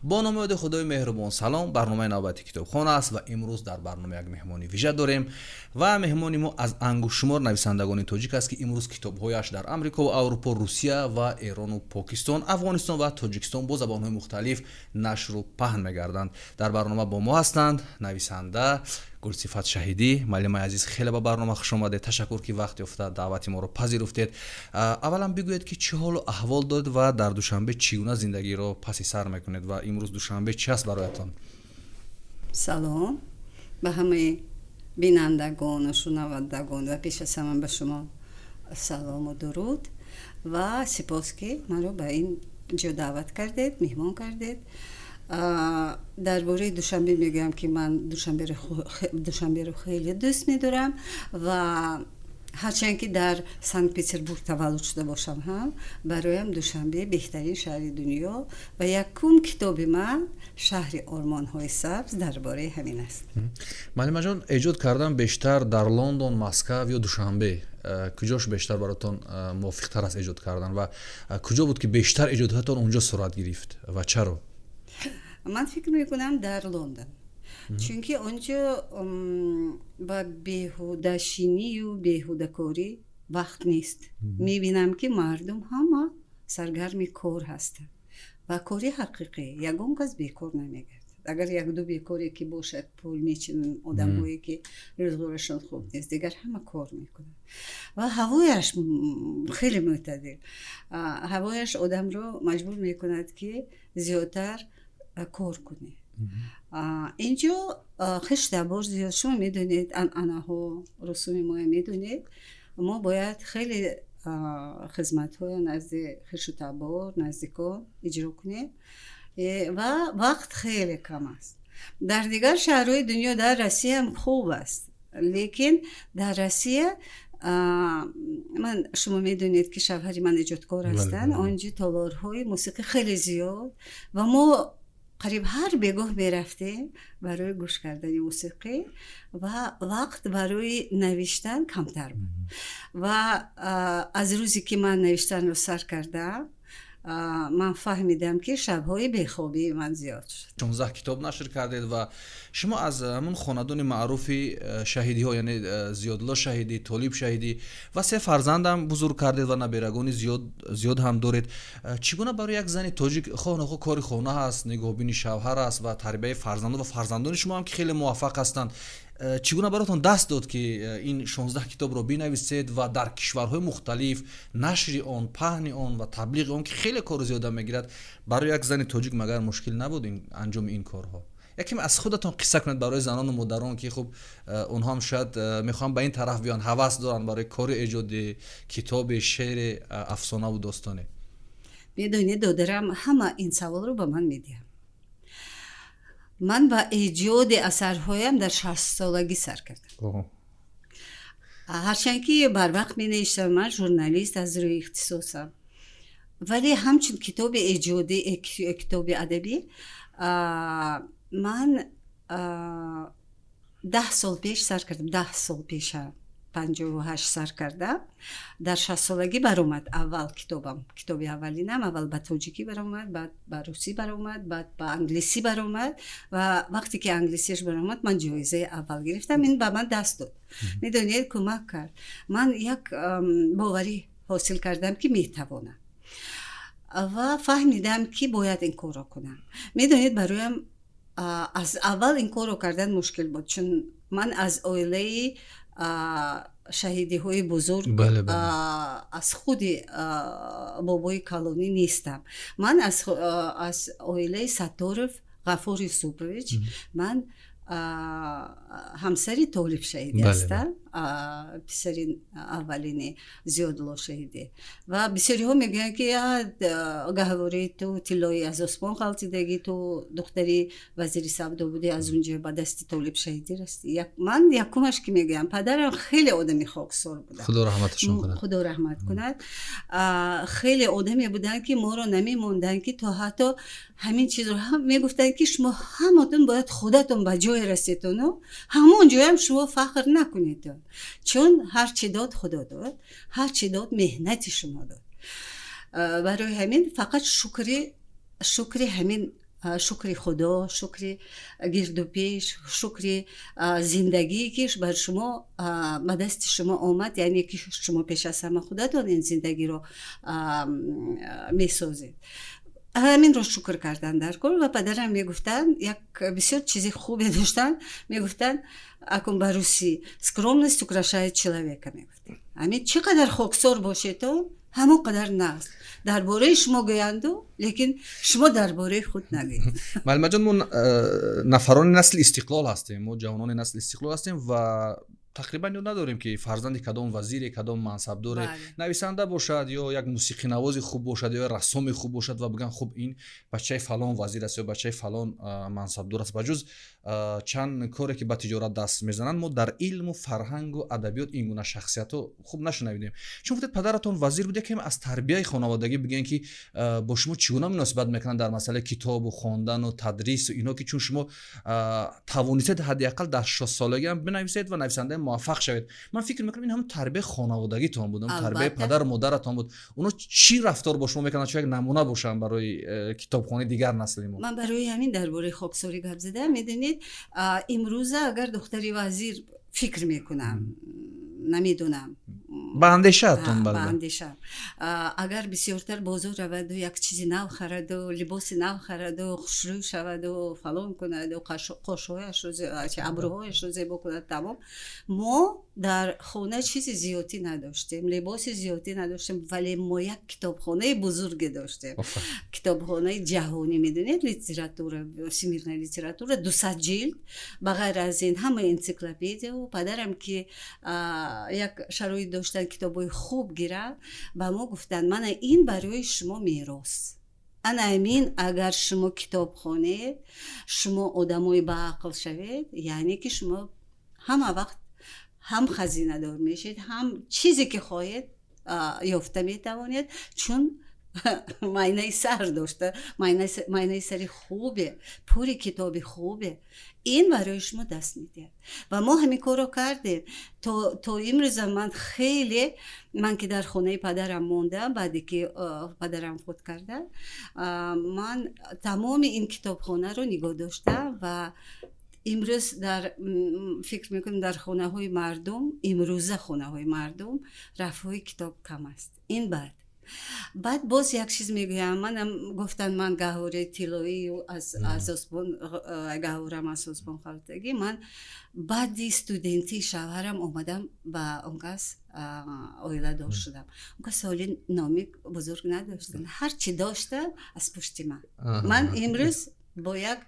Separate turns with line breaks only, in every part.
Бо номи ёди Худои меҳрубон, салом. Барномаи навбати Китобхона аст ва имрӯз дар барнома як меҳмони вижа дорем ва меҳмони мо аз ангуштшумор нависандагони тоҷик аст, ки имрӯз китобҳояш дар Амрико ва Аврупо, Русия ва Эрону Покистон, Афғонистон ва Тоҷикистон бо забонҳои мухталиф нашру паҳн мегарданд. Дар барнома бо мо ҳастанд нависанда Гулсифат Шаҳидӣ. Муаллимаи азиз, хеле ба барнома хуш омадед. Ташаккур, ки вақт ёфта даъвати моро пазируфтед. Аввалан бигӯед, ки чӣ ҳолу аҳвол доред ва дар Душанбе чӣ гуна зиндагиро паси сар мекунед ва имрӯз Душанбе чӣ аст бароятон?
Салом ба ҳамаи бинандагону шунавандагон ва пеш аз ҳама ба шумо салому дуруд ва сипос, ки маро ба ин ҷо даъват кардед, меҳмон кардед. Дар бораи Душанбе мегӯям, ки ман Душанберо хеле дӯст медорам ва ҳарчанд ки дар Санкт Петербург таваллуд шуда бошам ҳам, бароям Душанбе беҳтарин шаҳри дунё ва якум китоби ман, «Шаҳри ормонҳои сабз», дар бораи ҳамин аст.
Муаллимаҷон, эҷод кардан бештар дар Лондон, Москав ё Душанбе, куҷош бештар баротон мувофиқтар аст эҷод кардан ва куҷо буд, ки бештар эҷодиятон унҷо сурат гирифт ва чаро?
Ман фикр мекунам, дар Лондон, чунки он ҷо ба беҳудашинию беҳудакорӣ вақт нест. Мебинам, ки мардум ҳама саргарми кор ҳастанд ва кори ҳақиқӣ, ягон кас бекор намегардад. Агар якду бекоре ки бошад, пул мечинанд, одамҳое ки рӯзгорашон хуб нест, дигар ҳама кор мекунанд. Ва ҳавояш хеле мӯътадил, ҳавояш одамро маҷбур мекунад, ки зиёдтар кор кунӣ. Инҷо хештабор зиёд, шумо медонед, анъанаҳо, русуми моя медонед, мо бояд хеле хизматҳоя назди хешу табор, наздикон иҷро кунем ва вақт хеле кам аст. Дар дигар шаҳрҳои дунё, дар Россияам хуб аст, лекин дар Россия ман, шумо медонед, ки шавҳари ман эҷодкор ҳастанд, он ҷо толорҳои мусиқӣ хеле зиёд ва мо қариб ҳар бегоҳ мерафтем барои гӯш кардани мусиқӣ ва вақт барои навиштан камтар буд. Ва аз рӯзе ки ман навиштанро сар кардам, ман фаҳмидам, ки шабҳои бехобии ман зиёд шуд.
16 китоб нашр кардед ва шумо аз ҳамун хонадони маъруфи Шаҳидиҳо, яъне Зиёдулло Шаҳидӣ, Толиб Шаҳидӣ ва се фарзандам бузург кардед ва наберагони зиёд ҳам доред. Чӣ гуна барои як зани тоҷик, хоҳ нохоҳ кори хона ҳаст, нигоҳубини шавҳар аст ва тарбияи фарзандон ва фарзандони шумо ҳам ки хеле муваффақ ҳастанд, чӣ гуна баротон даст дод, ки ин 16 китобро бинависед ва дар кишварҳои мухталиф нашри он, паҳни он ва таблиғи он, ки хеле кору зиёда мегирад барои як зани тоҷик? Магар мушкил набуд анҷоми ин корҳо? Якем аз худатон қисса кунед барои занону модарон, ки хуб, онҳоам шояд мехоҳанд ба ин тараф биёянд, ҳавас доранд барои кори эҷоди китоби, шеъри, афсонаву достоне.
Медонед, додарам, ҳама ин саволро ба ман медиҳам. Ман ба эҷоди асарҳоям дар 60-солагӣ сар кардам, ҳарчанд ки барвақт менавиштам, ман журналист аз рӯи ихтисосам, вале ҳамчун китоби эҷодӣ, китоби адабӣ ман 10 сол пеш сар кардам. 10 сол пеша, 58 сар кардам, дар 60-солагӣ баромад аввал китобам. Китоби аввалинам аввал ба тоҷикӣ баромад, баъд ба русӣ баромад, баъд ба англисӣ баромад ва вақте ки англисиаш баромад, ман ҷоизаи аввал гирифтам. Ин ба ман даст дод, медонед, кӯмак кард. Ман як боварӣ ҳосил кардам, ки метавонам, ва фаҳмидам, ки бояд ин корро кунам. Медонед, бароям аз аввал ин корро кардан мушкил буд, чун ман аз оилаи шаҳидиҳои бузург, аз худи бобои калонӣ нестам. Ман аз оилаи Сатторов Ғафур Юсупович, ман ҳамсари Толиб Шаҳидӣ ҳастам, писари аввалини Зиёдулло Шаҳидӣ. Ва бисёриҳо мегӯянд, ки гаҳвораи ту тиллои аз осмон ғалтидагӣ, ту духтари вазири савдо будӣ, аз он ҷо ба дасти Толиб Шаҳидӣ расидӣ. Ман якумаш ки мегӯям, падарам хеле одами хоксор буданд.
Худо раҳматашон кунад.
Худо раҳмат кунад. Хеле одаме буданд, ки моро намемонданд, ки то ҳатто ҳамин чизро мегуфтанд, ки шумо ҳаматон бояд худатон ба ҷое расетону ҳамон ҷоям шумо фахр накунедон, чун ҳар чӣ дод, Худо дод, ҳар чӣ дод, меҳнати шумо дод. Барои ҳамин фақат шукри ҳамин. Шукри Худо, шукри гирду пеш, шукри зиндагие, ки бар шумо, ба дасти шумо омад, яъне ки шумо пеш аз ҳама худатон ин зиндагиро месозед. Ҳаминро шукр кардан дар кор. Ва падарам мегуфтанд, як бисёр чизи хубе доштанд, мегуфтанд, акун ба русӣ: «Скромность украшает человека», мегуфтанд. Ҳамин чӣ қадар хоксор бошедон, ҳамон қадар нағз дар бораи шумо гӯянду, лекин шумо дар бораи худ нагӯед.
Муаллимаҷон, мо нафарони насли истиқлол ҳастем, мо ҷавонони насли истиқлол ҳастем ва тақрибан ёд надорем, ки фарзанди кадом вазире, кадом мансабдоре, нависанда бошад ё як мусиқинавози хуб бошад ё рассоми хуб бошад ва бигӯянд: «Хуб, ин бачаи фалон вазир аст ё бачаи фалон мансабдор аст». Ба ҷуз чанд коре, ки ба тиҷорат даст мезананд, мо дар илму фарҳангу адабиёт ин гуна шахсиятҳо хуб нашунавидем. Чун гуфтед, падаратон вазир буд, якем аз тарбияи хонаводагӣ бигӯен, ки бо шумо чӣ гуна муносибат мекунанд дар масъалаи китобу хондану тадрису инҳо, ки чун шумо тавонистед ҳадди ақал дар 6 солагӣ ҳам бинависед ва нависандаи муваффақ шавед. Ман фикр мекунам, ин ҳамн тарбияи хонаводагитон буд, тарбияи падару модаратон буд. Оно чӣ рафтор бо шумо мекунанд, чун як намуна бошанд барои китобхонаи дигар насли мо?
Ман барои ҳамин дар бораи хоксорӣ гап задам. Медонед, имрӯза агар духтари вазир, фикр мекунам, намедонам.
Ба андешаатон.
Ба андеша, агар бисёртар бозор раваду, як чизи нав хараду, либоси нав хараду, хушрӯй шаваду, фалон кунаду, қошҳояшро, абрӯҳояшро зебо кунад, тамом. Мо дар хона чизи зиёдӣ надоштем, либоси зиёдӣ надоштем, вале мо як китобхонаи бузурге доштем, китобхонаи ҷаҳонӣ, медонед, литература, всемирная литература, 200 ҷилд. Ба ғайр аз ин, ҳама энсиклопедияву падарам, ки як шароит доштанд китобҳои хуб гирад, ба мо гуфтанд: «Мана ин барои шумо мерос. Ана амин, агар шумо китоб хонед, шумо одамои баақл шавед, яъне ки шумо ҳама вақт ҳам хазинадор мешед, ҳам чизе ки хоҳед, ёфта метавонед, чун майнаи сар дошта, майнаи сари хубе, пури китоби хубе, ин барои шумо даст медиҳад». Ва мо ҳамин корро кардем то имрӯза. Ман хеле, ман ки дар хонаи падарам мондам, баъде ки падарам фот карда, ман тамоми ин китобхонаро нигоҳ доштам. Ва имрӯз дар, фикр мекунам, дар хонаҳои мардум, имрӯза хонаҳои мардум рафҳои китоб кам аст. Ин баъд боз як чиз мегӯям. Манам гуфтанд, ман гаҳвораи тиллоӣ аз осмон, гаҳворам аз осмон халтагӣ. Ман баъди студентии шавҳарам омадам ба он кас оиладор шудам. Он кас соли номи бузург надоштанд, ҳар чӣ доштам, аз пушти ман. Ман имрӯз бо як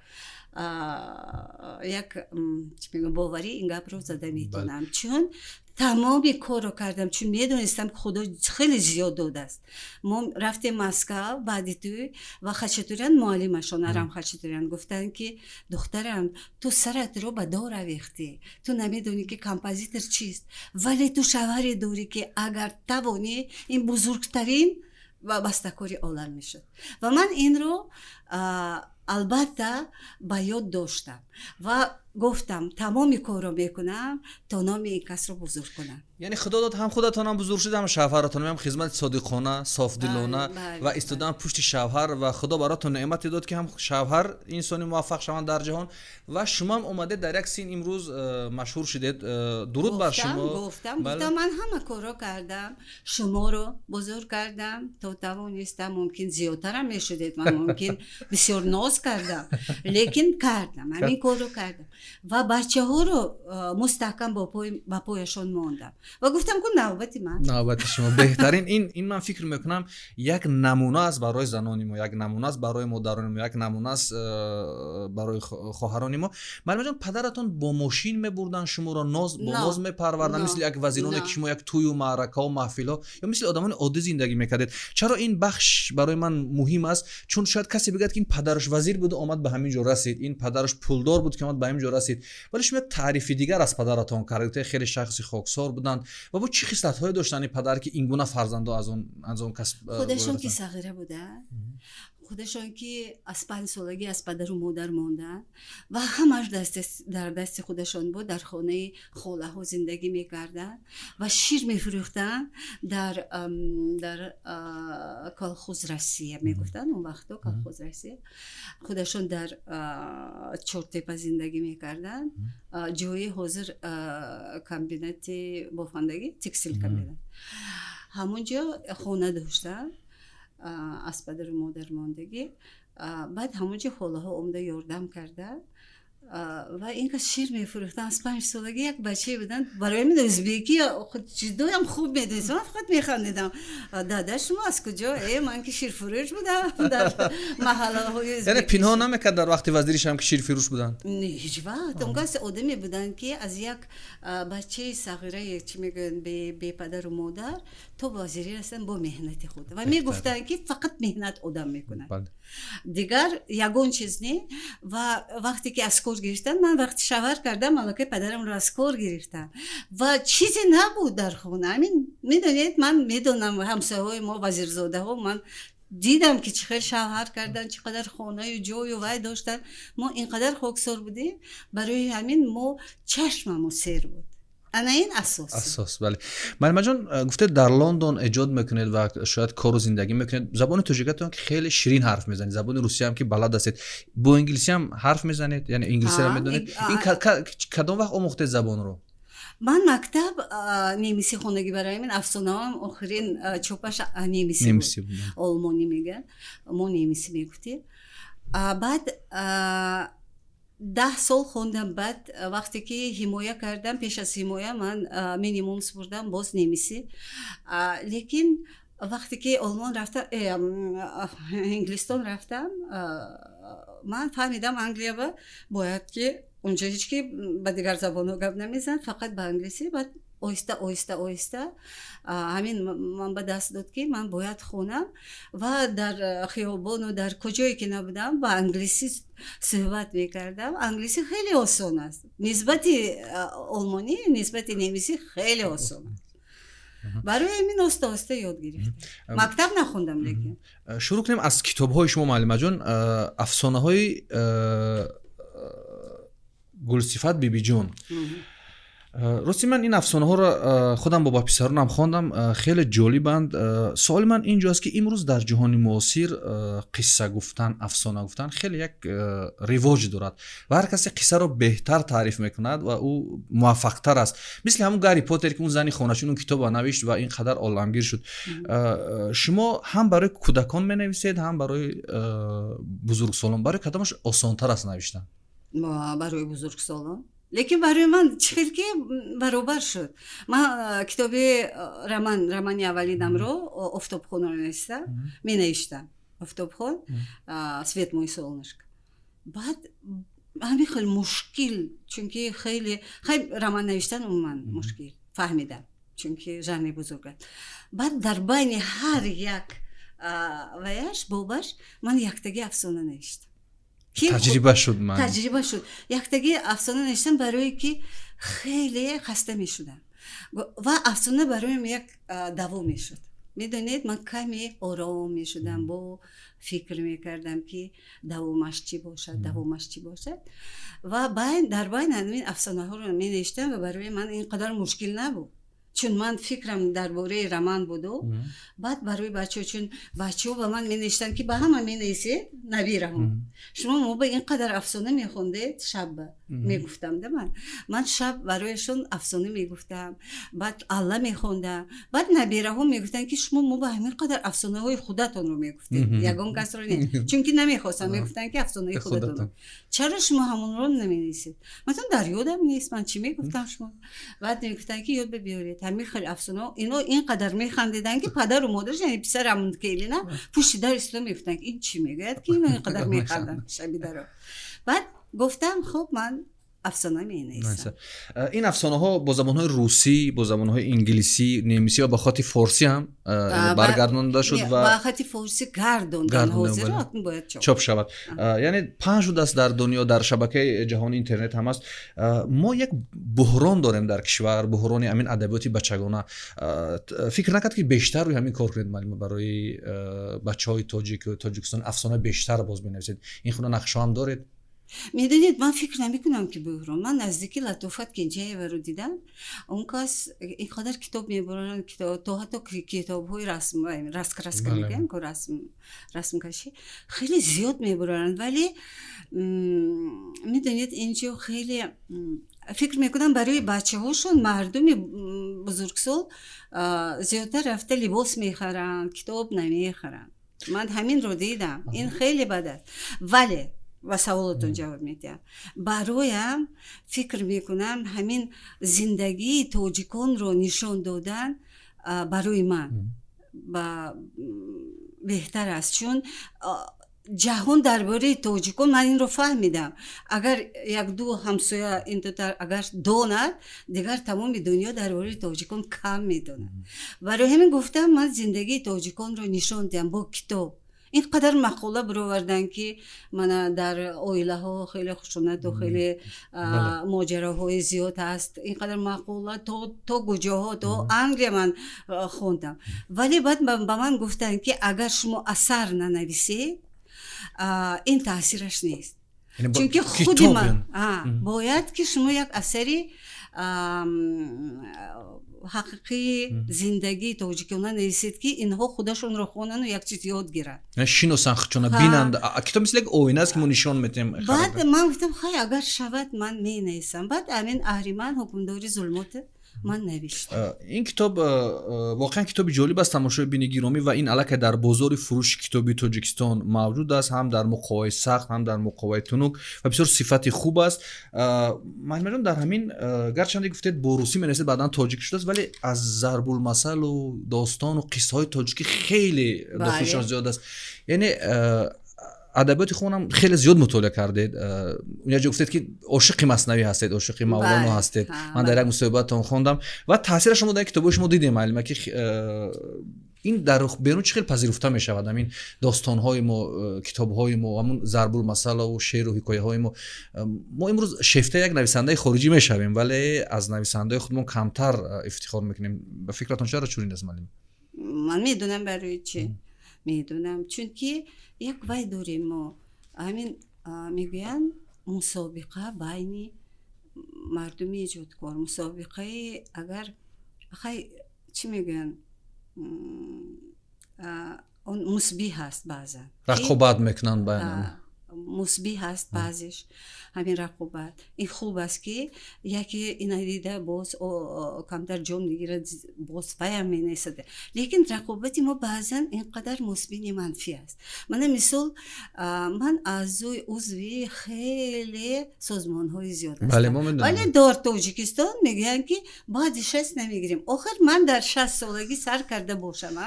чӣ мегӯям, боварӣ ин гапро зада метавонам, чун тамоми корро кардам, чун медонистам, ки Худо хеле зиёд додааст. Мо рафтем Москав баъди тӯй ва Хачатурян, муаллимашон Арам Хачатурян, гуфтанд, ки: «Духтарам, ту саратро ба дор авехтӣ, ту намедонӣ, ки композитор чист, вале ту шавҳаре дорӣ, ки агар тавонӣ, ин бузургтарин ва бастакори олам мешуд». Ва ман инро албатта ба ёд доштам ва гуфтам: «Тамоми корро мекунам, то номи ин касро бузург кунам».
Яъне Худо дод, ҳам худатонам бузург шуд, ҳам шавҳаратон ҳам хизмати содиқона, софдилона ва истодан пушти шавҳар. Ва Худо баротон неъмате дод, ки ҳам шавҳар инсони муваффақ шаванд дар ҷаҳон ва шумоам омадед дар як син имрӯз машҳур шудед. Дуруд бар шумо.
Гуфтам, ман ҳама корро кардам, шуморо бузург кардам то тавонистам. Мумкин, зиёдтарам мешудед, ман мумкин бисёр ноз кардам, лекин кардам, ҳамин корро кардам ва бачаҳоро мустаҳкам ба пояшон мондам ва гуфтам ку навбати ман.
Навбати шумо. Беҳтарин. Ин ман фикр мекунам, як намуна аст барои занони мо, як намуна аст барои модарони мо, як намуна аст барои хоҳарони мо. Муаллимаҷон, падаратон бо мошин мебурданд шуморо, ноз бо ноз мепарварданд, мисли як вазироне, ки шумо як тӯю маъракао, маҳфилҳо, ё мисли одамони оддӣ зиндагӣ мекардед? Чаро ин бахш барои ман муҳим аст? Чун шояд касе бигӯяд, ки ин падараш вазир буду омад ба ҳамин ҷо расид, ин падараш пулдор буд, ки омад ба ҳамин ҷо расид. Вале шумо як таърифи дигар аз падаратон кардед: хеле шахси хоксор буданд. Ва бо чӣ хислатҳое доштанд ин падар, ки ин гуна фарзандо аз он кас?
Худашон ки сағира буданд. Худашон ки аз 5 солагӣ аз падару модар монданд ва ҳамаш дар дасти худашон буд, дар хонаи холаҳо зиндагӣ мекарданд ва шир мефурӯхтанд дар колхоз Россия мегуфтанд он вақто, колхоз Россия. Худашон дар Чортепа зиндагӣ мекарданд, ҷои ҳозир комбинати бофандагӣ, текстил комбинат, ҳамон ҷо хона доштанд, аз падару модар мондагӣ. Баъд ҳамон ҷо холаҳо омада ёрдам карда ва ин кас шир мефурӯхтанд. Аз 5 солагӣ як бачае буданд, барои ҳамин ӯзбекӣ ҷудоям хуб медонист. Ман фақат механдидам: «Дада, шумо аз куҷо?» «Э, ман ки ширфурӯш будам дар маҳаллаҳои».
Яъне пинҳон намекард дар вақти вазиришам, ки ширфурӯш буданд?
Не, ҳеҷ вақт. Он кас одаме буданд, ки аз як бачаи сағирае, чӣ мегӯянд, бепадару модар то ба вазирӣ расиданд бо меҳнати худ. Ва мегуфтанд, ки фақат меҳнат одам мекунад, дигар ягон чиз не. Ва вақте ки аз кор гирифтанд, ман вақти шавҳар кардам, аллакай падарамро аз кор гирифтам ва чизе набуд дар хона. Ҳамин медонед, ман медонам, ҳамсояҳои мо, вазирзодаҳо, ман дидам, ки чӣ хел шавҳар карданд, чӣ қадар хонаю ҷою вай доштанд. Мо ин қадар хоксор будем, барои ҳамин мо чашмамо сер буд. Ана ин асос.
Асос, бале. Муаллимаҷон, гуфтед, дар Лондон эҷод мекунед ва шояд кору зиндагӣ мекунед. Забони тоҷикатон ки хеле ширин ҳарф мезанед, забони русиям ки балад ҳастед, бо инглисиам ҳарф мезанед, яъне инглисиро медонед. Ин кадом вақт омӯхтед забонро?
Ман мактаб немисӣ хондагӣ, барои ҳамин афсонаам охирин чопаш немисӣ буд. Олмонӣ мегӯянд, мо немисӣ мегуфтем. Баъд 10 сол хондам. Баъд вақте ки ҳимоя кардам, пеш аз ҳимоя ман минимум супурдам, боз немисӣ. Лекин вақте ки Олмон рафтам, Инглистон рафтам, ман фаҳмидам, Англияба бояд ки унҷо ҳеҷ ки ба дигар забонҳо гап намезанад, фақат ба англисӣ. Баъд оҳиста, оҳиста, оҳиста ҳамин ман ба даст дод, ки ман бояд хонам ва дар хиёбону дар куҷое ки набудам, ба англисӣ суҳбат мекардам. Англисӣ хеле осон аст нисбати олмонӣ, нисбати немисӣ хеле осон аст. Барои ҳамин оҳиста оҳиста ёд гирифтам, мактаб нахондам, лекин.
Шурӯъ кунем аз китобҳои шумо, муаллимаҷон. Афсонаҳои Гулсифат бибиҷон. Рости, ман ин афсонаҳоро худам бо писаронам хондам, хеле ҷолибанд. Суоли ман ин ҷо аст, ки имрӯз дар ҷаҳони муосир қисса гуфтан, афсона гуфтан хеле як ривоҷ дорад ва ҳар касе қиссаро беҳтар таъриф мекунад ва ӯ муваффақтар аст, мисли ҳамун Гарри Поттер, ки он зани хоначин он китобро навишт ва ин қадар оламгир шуд. Шумо ҳам барои кӯдакон менависед, ҳам барои бузургсолон. Барои кадомаш осонтар аст навиштан?
Барои бузургсолон, лекин барои ман чӣ хел ки баробар шуд. Ман китоби роман, романи аввалинамро, Офтобхонро навиштам, менавиштам, Офтобхон, «Свет мой, солнышко». Баъд ҳамин хел мушкил, чунки хеле хай роман навиштан умуман мушкил фаҳмидам, чунки жанри бузург аст. Баъд дар байни ҳар як ваяш, бобаш, ман яктаги афсона навиштам.
Таҷриба шуд.
Ман таҷриба шуд, яктаги афсона навиштам, барое ки хеле хаста мешудам ва афсона бароям як даво мешуд. Медонед, ман каме ором мешудам, бо фикр мекардам, ки давомаш чӣ бошад, давомаш чӣ бошад. Ва дар байн ҳамин афсонаҳоро менавиштам ва барои ман ин қадар мушкил набуд, чун ман фикрам дар бораи роман буду. Баъд барои бачаҳо, чун бачаҳо ба ман менавиштанд, ки ба ҳама менависед, набираҳо: «Шумо мо ба ин қадар афсона мехондед шаб». Мегуфтам да, ман шаб барояшон афсона мегуфтам, баъд алла мехондам. Баъд набираҳо мегуфтанд, ки шумо мо ба ҳамин қадар афсонаҳои худатонро мегуфтед, ягон касро не, чунки намехостам, мегуфтанд, ки афсонаи худатонро чаро шумо ҳамонро наменависед? Масалан, дар ёдам нест ман чӣ мегуфтам шумо. Баъд мегуфтанд, ки ёд бибиёред ҳамин хел афсонаҳо. Ино ин қадар механдиданд, ки падару модараш, яъне писарам, келина, пушти дар истода мегуфтанд, ки ин чӣ мегӯяд, ки ино ин қадар механданд шаби даро. Баъд гуфтам: «Хуб, ман Афсона менависам.
Ин афсонаҳо бо забонҳои русӣ, бо забонҳои инглисӣ, немисӣ ва ба хати форсӣ ҳам баргардонда шуд ва
ба хати форсӣ гардондан, ҳозир бояд
чоп шавад. Яъне паҳн шудааст дар дунё, дар шабакаи ҷаҳони интернет ҳам аст. Мо як буҳрон дорем дар кишвар, буҳрони ҳамин адабиёти бачагона. Фикр накард, ки бештар рӯи ҳамин кор кунед, муаллима, барои бачаҳои тоҷик, Тоҷикистон афсона бештар боз менависед? Ин хуна нақшаҳо ҳам доред?
Медонед, ман фикр намекунам, ки буҳрон. Ман наздики Латофат Кенҷаеваро дидам. Он кас ин қадар китоб мебаранд, то ҳатто китобҳои расм, раскраска мегӯянд ку, расмкашӣ хеле зиёд мебаранд. Вале медонед, инҷо хеле, фикр мекунам, барои бачаҳошон мардуми бузургсол зиёдтар рафта либос мехаранд, китоб намехаранд. Ман ҳаминро дидам, ин хеле бад аст. Вале ба саволатон ҷавоб медиҳам: бароям, фикр мекунам, ҳамин зиндагии тоҷиконро нишон додан барои ман ба беҳтар аст, чун ҷаҳон дар бораи тоҷикон, ман инро фаҳмидам, агар якду ҳамсоя интотар агар донад, дигар тамоми дунё дар бораи тоҷикон кам медонад. Барои ҳамин гуфтам, ман зиндагии тоҷиконро нишон диҳам бо китоб. Ин қадар мақола бировардан, ки мана дар оилаҳо хеле хушунату хеле моҷароҳои зиёд ҳаст. Ин қадар мақола то куҷоҳо, то Англия ман хондам. Вале баъд ба ман гуфтанд, ки агар шумо асар нанависед, ин таъсираш нест, чунки худи ман бояд, ки шумо як асари ҳақиқии зиндагии тоҷикона нависед, ки инҳо худашонро хонану як чиз ёд гиранд.
Шиносанд худшона, бинанд. Китоб мисли як оина аст, ки мо нишон метиҳем.
Баъд ман гуфтам: хай, агар шавад, ман менависам. Баъд амин «Аҳриман ҳукмдори зулмот» ман навиштам.
Ин китоб воқеан китоби ҷолиб аст, тамошобини гиромӣ, ва ин аллакай дар бозори фурӯши китоби Тоҷикистон мавҷуд аст, ҳам дар муқоваи сахт, ҳам дар муқоваи тунук, ва бисёр сифати хуб аст. Маълимаҷон, дар ҳамин, гарчанде гуфтед, бо русӣ менависед, баъдан тоҷик шудааст, вале аз зарбулмасалу достону қиссаҳои тоҷикӣ хеле дохилшон зиёд аст. Яъне адабиёти худам хеле зиёд мутолиа кардед. Як ҷо гуфтед, ки ошиқи Маснавӣ ҳастед, ошиқи Мавлоно ҳастед. Ман дар як мусоҳибатон хондам ва таъсира шумо дар китобҳои шумо дидем, маълима, ки ин дар берун чӣ хел пазируфта мешавад, ҳамин достонҳои мо, китобҳои мо, ҳамун зарбулмасалаву шеъру ҳикояҳои мо. Мо имрӯз шефтаи як нависандаи хориҷӣ мешавем, вале аз нависандаҳои худмон камтар ифтихор мекунем. Ба фикратон, чаро чунин аст, маълима?
Ман медонам барои чӣ. Медонам, чунки як вай дорем мо, ҳамин мегӯянд, мусобиқа байни мардуми эҷодкор, мусобиқаи, агар хай, чӣ мегӯянд, он мусбӣ ҳаст баъзан.
Рақобат мекунанд байна.
Мусбӣ ҳаст баъзеш ҳамин рақобат. Ин хуб аст, ки яке ина дида, боз камтар ҷон мегирад, боз ваям менависад. Лекин рақобати мо баъзан ин қадар мусбӣ не, манфӣ аст. Мана мисол, ман аъзои, узви хеле созмонҳои зиёд ҳастам, вале дар Тоҷикистон мегӯянд, ки баъди 60 намегирем. Охир ман дар 60-солагӣ сар карда бошам,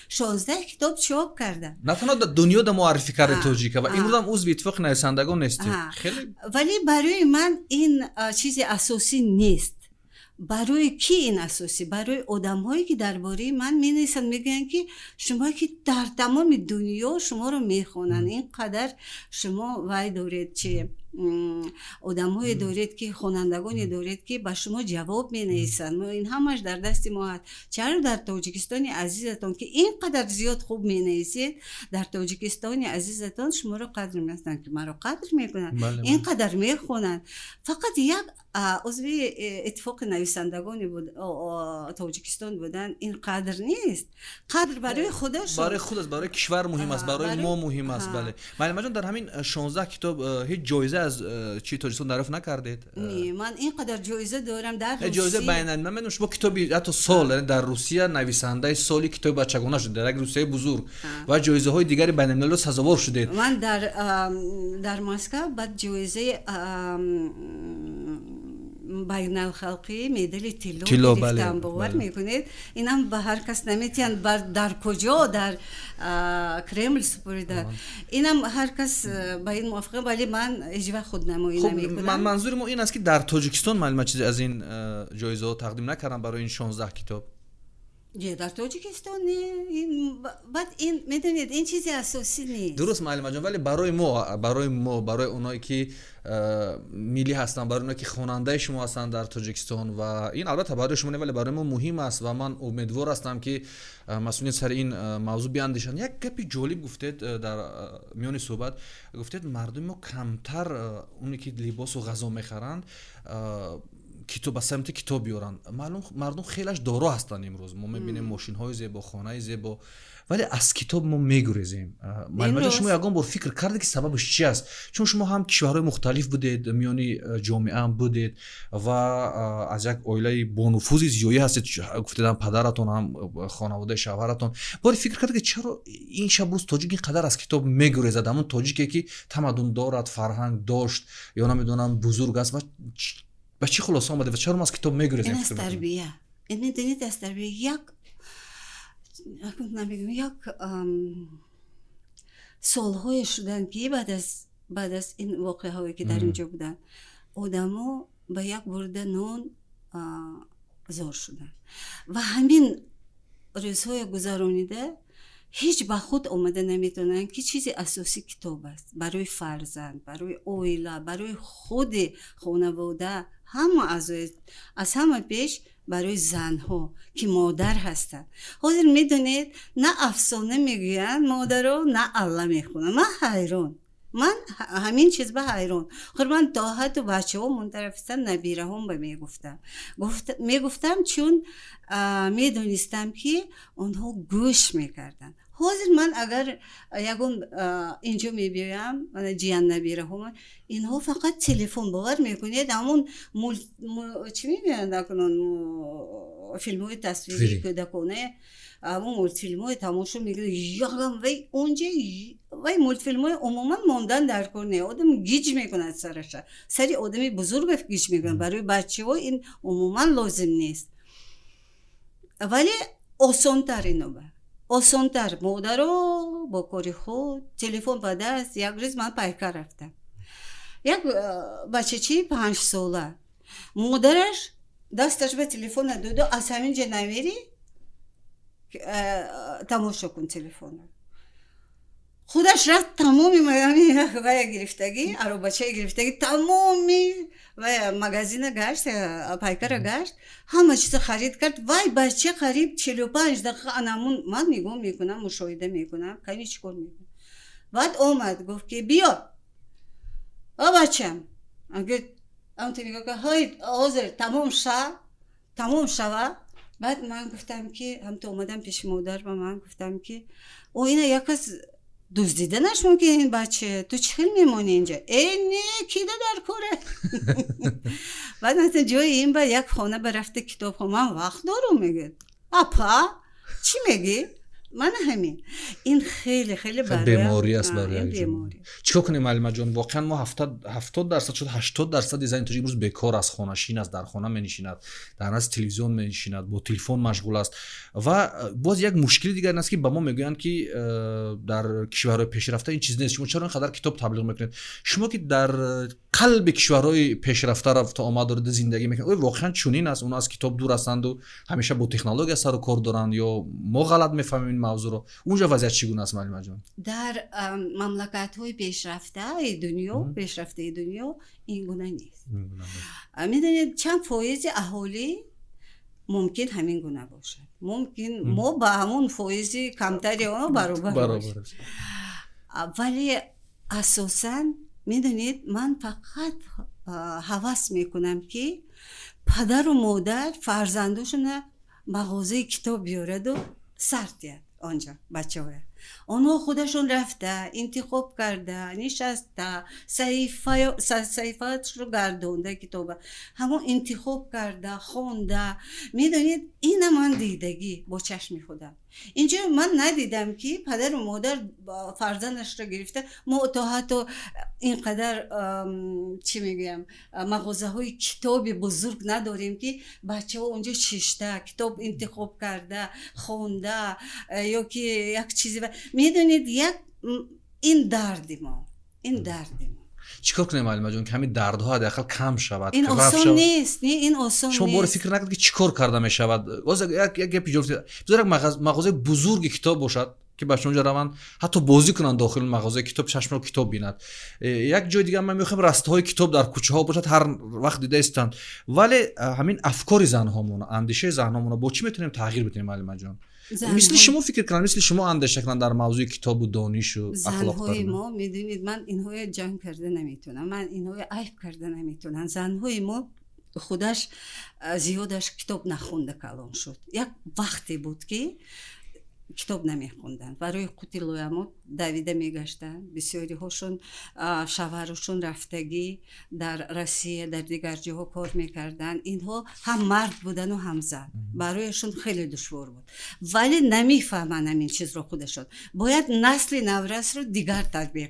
16 китоб чоп кардам.
На танҳо дар дунёда муаррифӣ карди тоҷика ва имрӯзам узви Иттифоқи нависандагон нестед. Хеле
Вале барои ман ин чизи асосӣ нест. Барои кӣ ин асосӣ? Барои одамҳое, ки дар бораи ман менависанд, мегӯянд, ки шумо, ки дар тамоми дунё шуморо мехонанд, ин қадар шумо вай доред, чи одамҳое доред, ки хонандагоне доред, ки ба шумо ҷавоб менависанд, мо ин ҳамаш дар дасти мо ҳаст. Чаро дар Тоҷикистони азизатон, ки ин қадар зиёд хуб менависед, дар Тоҷикистони азизатон шуморо қадр мекунанд, ки маро қадр мекунанд, ин қадар мехонанд? Фақат як узви Иттифоқи нависандагони Тоҷикистон будан ин қадр нест. Қадр барои худашон.
Барои худ аст, барои кишвар муҳим аст, барои мо муҳим аст. Бале, маълимаҷон, дар ҳамин 16 китоб ҳеҷ ҷоиза аз чи Тоҷикистон дарёфт накардед?
Не, ман ин қадар ҷоиза дорам дар
Ҷоиза байналмилал. Ман медонам, шумо китоби ҳатто сол, яъне дар Русия нависандаи соли китоби бачагона шудед, дар як Русияи бузург, ва ҷоизаҳои дигари байналмилалиро сазовор шудед.
Ман дар Москав баъд ҷоизаи Байналхалқӣ медали тилло гирифтам, бовар мекунед? Инам ба ҳар кас наметиҳанд. Дар куҷо, дар Кремл супорида, инам ҳар кас ба ин мувофиқа, вале ман ҳеҷ вақт худнамоӣ намекунам.
Манзури мо ин аст, ки дар Тоҷикистон, маълума, чизе аз ин ҷоизаҳо тақдим накардам барои ин 16 китоб?
Не, дар Тоҷикистон не. Баъд ин, медонед, ин чизи асосӣ нест.
Дуруст, муаллимаҷон, вале барои мо, барои оное ки миллӣ ҳастанд, барои оное ки хонандаи шумо ҳастанд дар Тоҷикистон, ва ин албатта барои шумо не, вале барои мо муҳим аст ва ман умедвор ҳастам, ки масъулин сари ин мавзӯъ биандешанд. Як гапи ҷолиб гуфтед дар миёни суҳбат. Гуфтед, мардуми мо камтар оне ки либосу ғазо мехаранд, китоб, ба самти китоб биёранд. Маълум, мардум хелаш доро ҳастанд. Имрӯз мо мебинем мошинҳои зебо, хонаи зебо, вале аз китоб мо мегурезем. Маълумаҷон, шумо ягон бор фикр кардед, ки сабабаш чи аст? Чун шумо ҳам кишварҳои мухталиф будед, миёни ҷомеаам будед ва аз як оилаи бонуфузи зиёӣ ҳастед, гуфтед, ҳам падаратон, ҳам хонаводаи шавҳаратон. Боре фикр кардед, ки чаро ин шаб рӯз тоҷик ин қадар аз китоб мегурезад, ҳамон тоҷике ки тамаддун дорад, фарҳанг дошт ё намедонам, бузург аст? Ва ба чӣ хулоса омадед ва чаро мо аз китоб мегурезем?
Ин аз тарбия, ин, медонед, аз тарбия. Як намегӯям, як солҳое шуданд, ки баъд аз ин воқеаҳое, ки дар ин ҷо буданд, одамо ба як бурда нон зор шуданд ва ҳамин рӯзҳое гузаронида, ҳеҷ ба худ омада наметавонанд, ки чизи асосӣ китоб аст барои фарзанд, барои оила, барои худи хонавода, ҳама аъзои, аз ҳама пеш барои занҳо, ки модар ҳастанд. Ҳозир, медонед, на афсона мегӯянд модаро, на алла мехонанд. Ман ҳайрон, ман ҳамин чиз ба ҳайрон. Охир ман то ҳатто бачаҳо мунтарафистан, набираҳом ба мегуфтам, чун медонистам, ки онҳо гӯш мекарданд. Ҳозир ман агар ягон инҷо мебиёям, ҷиян набираҳома, инҳо фақат телефон, бовар мекунед, ҳамон чӣ мегӯянд акнун, филмҳои тасвирии кӯдакона, ҳамон мултфилмҳои тамошо мекунад. Ягам вай онҷа, вай мултфилмҳои умуман мондан дар кор не, одам гиҷ мекунад сараша, сари одами бузурга гиҷ мекунад. Барои бачаҳо ин умуман лозим нест, вале осонтар, иноба осонтар. Модаро бо кори худ, телефон ба даст. Як рӯз ман пайка рафтам, як бачачаи 5-сола, модараш дасташ ба телефона доду: «Аз ҳамин ҷа намери, тамошо кун телефона». Худаш рафт, тамоми вая гирифтагӣ, аробачае гирифтагӣ, тамоми вая магазина гашт, пайкара гашт, ҳама чизо харид кард. Вай бача қариб 45 дақиқа анамун, ман нигоҳ мекунам, мушоҳида мекунам, кани чӣ кор мекунам. Баъд омад, гуфт, ки: «Биё, о бачам». Ҳой, ҳозир тамом ша, тамом шава. Баъд ман гуфтам, ки ҳамто омадам пеши модар ба ман гуфтам, ки о, ина як кас дуздиданаш мумкин, ин бача, ту чӣ хел мемонӣ инҷа? Э, не, кида дар коре. Баъд масалан ҷои ин ба як хона ба рафта китоб хон, ман вақт дорум, мегӯяд. Апа, чӣ мегӣ? Мана ҳамин, ин хеле хеле
беморӣ аст барои. Чикор кунем, муаллимаҷон? Воқеан мо 70% шуд, 80%-и зани тоҷик имрӯз бекор аст, хонашин аст, дар хона менишинад, дар назди телевизион менишинад, бо телефон машғул аст. Ва боз як мушкили дигар ин аст, ки ба мо мегӯянд, ки дар кишварҳои пешрафта ин чиз нест, шумо чаро ин қадар китоб таблиғ мекунед? Шумо ки дар қалби кишварҳои пешрафта рафта омад доред, зиндагӣ мекунед, оё воқеан чунин аст? Онҳо аз китоб дур ҳастанду ҳамеша бо технология сару кор доранд ё мо ғалат мефаҳмем ин мавзӯъро? Унҷа вазъият чӣ гуна аст, муаллимаҷон?
Дар мамлакатҳои пешрафтаи дунё, пешрафтаи дунё ин гуна нест. Медонед, чанд фоизи аҳолӣ мумкин ҳамин гуна бошад, мумкин мо ба ҳамон фоизи камтари оно баробар бошем, вале асосан, медонед, ман фақат ҳавас мекунам, ки падару модар фарзандошона мағозаи китоб биёраду сар диҳад онҷо бачаҳоя. Онҳо худашон рафта, интихоб карда, нишаста, саҳифаашро гардонда, китоба ҳамон интихоб карда, хонда. Медонед, ина ман дидагӣ бо чашми худам. Инҷо ман надидам, ки падару модар фарзандашро гирифта. Мо то ҳатто ин қадар, чӣ мегӯям, мағозаҳои китоби бузург надорем, ки бачаҳо онҷо шишта, китоб интихоб карда, хонда ё ки як чизе. Медонед, як ин дарди мо, ин дарди мо.
Чӣ кор кунем, Алимаҷон, ки ҳамин дардҳо ҳадди ақал кам шавад?
Ин осон нест, не, ин осон.
Шумо боре фикр накард, ки чӣ кор карда мешавад? Як гапи ҷолиб: бизор як мағозаи бузурги китоб бошад, ки бача онҷо раванд, ҳатто бозӣ кунанд дохили мағозаи китоб, чашмро китоб бинад. Як ҷои дигар ман мехоҳем, растаҳои китоб дар кӯчаҳо бошад, ҳар вақт дида истанд. Вале ҳамин афкори занҳомона, андешаи занҳомона бо чӣ метавонем тағйир бидиҳем, Алимаҷон, мисли шумо фикр кунанд, мисли шумо андеша кунанд дар мавзӯи китобу донишу ахлоқ?
Занҳои мо, медонед, ман инҳоя ҷанг карда наметавонам, ман инҳоя айб карда наметавонам. Занҳои мо худаш зиёдаш китоб нахонда калон шуд. Як вақте буд, ки китоб намехонданд, барои қути лоямот давида мегаштанд. Бисёриҳошон шавҳарашон рафтагӣ, дар Россия, дар дигар ҷоҳо кор мекарданд. Инҳо ҳам мард будану ҳам зан, барояшон хеле душвор буд. Вале намефаҳманд ҳамин чизро худашон. Бояд насли наврасро дигар тарбия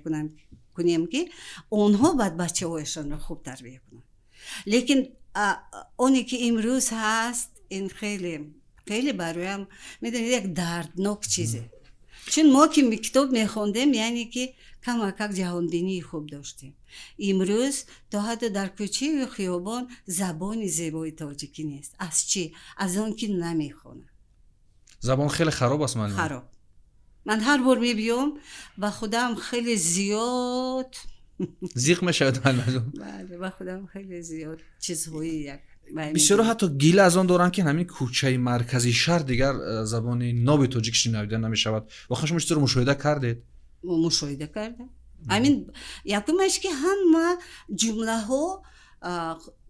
кунем, ки онҳо баъд бачаҳояшонро хуб тарбия кунанд. Лекин оне ки имрӯз ҳаст, ин хеле хеле бароям, медонед, як дарднок чизе, чун мо ки китоб мехондем, яъне ки камакак ҷаҳонбинии хуб доштем. Имрӯз то ҳатто дар кӯчаю хиёбон забони зебои тоҷикӣ нест. Аз чӣ? Аз он ки намехонад.
Забон хеле хароб аст, муаллим.
Хароб. Ман ҳар бор мебиём, ба худам хеле зиёд
зиқ мешавад.
Бале, ба худам хеле зиёд чизҳои як
Бисёро ҳатто гила аз он доранд, ки ҳамин кӯчаи марказии шаҳр дигар забони ноби тоҷик шунавида намешавад. Воқеан шумо чизро мушоҳида кардед?
Мушоҳида кардам. Ҳамин якумаш, ки ҳама ҷумлаҳо